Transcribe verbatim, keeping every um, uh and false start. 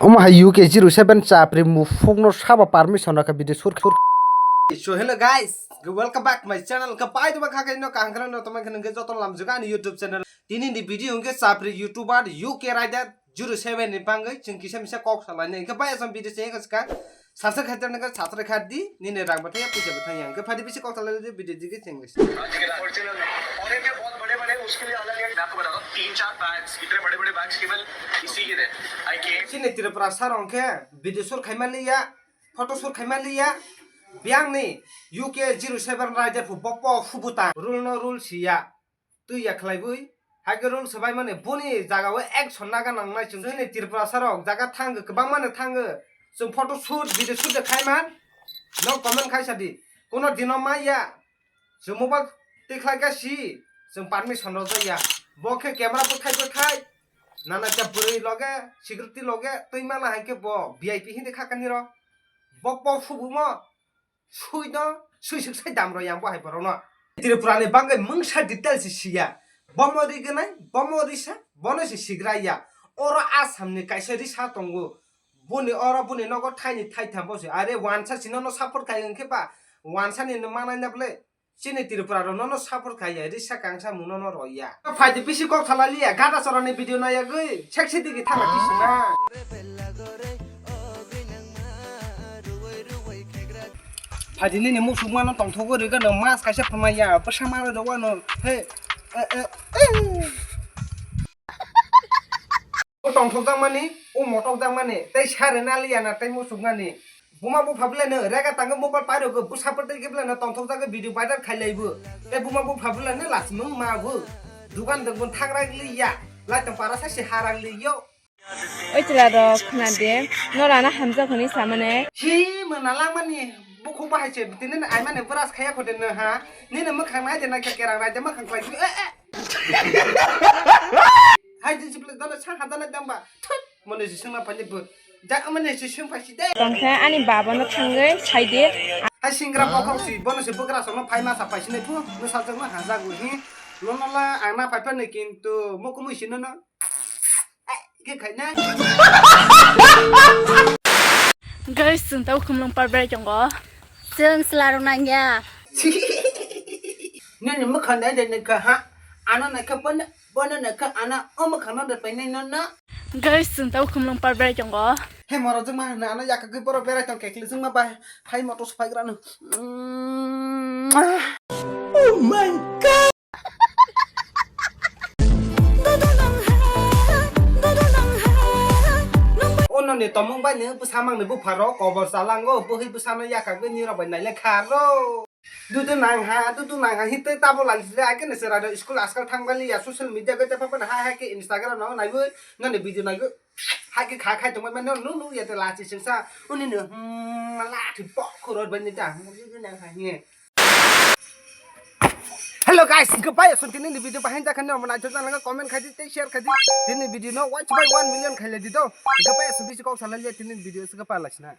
Omo hai U K zero seven chapri muphungno sabo permission rwkha video sur sur. So hello guys, welcome back my channel. Ka pai duma kha kaino kahang khana no tama khana ke joto lamjaga ani YouTube channel. Tini ni video ke chapri YouTuber U K Rider zero seven ni bangwi chwng kisa misa kok salai nai. Ka pai asam video se ka ska. Subscribe khaitani ka subscribe khat di, nini rang bathai ya puisa bathai ya. Ka phadi bisi kok salai di video digi chwng. आज के लिए ओरिजिनल नहीं। और ये बहुत बड़े बड़े, उसके लिए अलग है। मैं आपको बता रहा हूँ, तीन चार बैग्स, इतने बड़े बड़े बैग्स केवल इसी के थे। आई केम। Chini Tripura sar ongkhe video sur khaima liya, photo sur khaima liya, biang ni U K zero seven rider phu bopo phu buta rule no rule siya. Twi ya khlaiwi, hai khe rule swbai mani boni jaga o action naga nangnai chwng. Chini Tripura sar rok jaga thango, kwbangma no thango. Chwng photo shoot, video shoot de khai man. No comment khai sadi. Kuno dino ma ya. Chwng mobile tikhlai kha si, chwng permission rwjak ya. Bo khe camera bwthai bwthai, nana khe bwrwi loge, security loge, twi mala hai khe bo V I P hindi kha kani rw. Bo po phubumo, sui no, sui suk sai dam rw yang bo hai borok no. Tripura ni bangwi mungsa details si ya. Bomo ri gwnai, bomo risa, bono si sigra ya. Oro Assam ni kaisa risa tongo. Boni oro boni nogo thaini thaitham bo se. Are wansa si nono support khai hwnkhe ba, wansa ni no manai na bole. Chini Tripura rok nono support khai ya, risa kangsa mung nono roi ya. Phaidi bisi kok thala liya, gada chora ni video nai yagwi, sexy digi thangla kisi na. Phaidi nini musuk mano tongthogo riga no mas kaisa phamai ya, bwsa mano rok no. He, e, e, e. O tongthokjakmani, o motokjakmani, tei sari naliya na tei muchuknani. Buma bupha belai no rega tangwi mobile pairogwi bwsa bwtwi khe belai no tongthokjagwi video viral khailaibo. Tei buma bupha belai no lachimung ma bo. Dugan dwngbo thagra liya, laitong para sa se hara liyo. Oi chwla rok khna de, no rana hamjak hwnwi samane. Hi mona langmani, bukhuk bahai se tini aimani brush khaya khode no ha. Nini mwkhang nai de nai khe kerang nai de mwkhang khlai. Eh, eh. Hai di jible dana sa ha dana damba. Thut, mone si sengna pani bu. Ja mone si seng pasi de. Tongkha ani baba no thangwi sai de. Hai singra bokhok si bono si bugra sono phai ma sa pasi ne bu. No sa jang ma ha ja gu hi. Lono la ang na phai phai ne kintu mo kumui si no no. Ai, ke khai na. Guys, chwng tau khumlung par berai tongo. Chwng chwla rok nang ya. Nini mwkhang nai de nai kha ha. Ano nai kha bono, bono nai kha ano o mwkhang no de pai nai no na. Guys, chwng tau khumlung par berai tongo. He moro jwng ma hwnna ano yakagwi borok berai tong kekli jwng ma bai. Hai moto sphai gra no. Oh my God. Ono ni tomung bai ni bwsa mang ni bupha rok kobor chalango, bwhwi bwsa no yakagwi nirok bai nailai kha ro. Dudu nang ha, dudu nang ha, hitoi tabo lal sile, ai kene sera do school askal thang bali ya, social media goi tepa pana hai hai ke Instagram no naibo, nani video naibo, hai ke kha khai tongma mano, nu nu ya te lachi singsa, uni no, hmm, lathi pok khuror bani ta, dudu nang ha, ye. Hello guys, goodbye, so tini ni video bahai jakha no, mana jajana comment khai di, tei share khai di, tini video no watch by one million khai le di do, goodbye, so bisi kok salai le, tini video se goodbye lasina.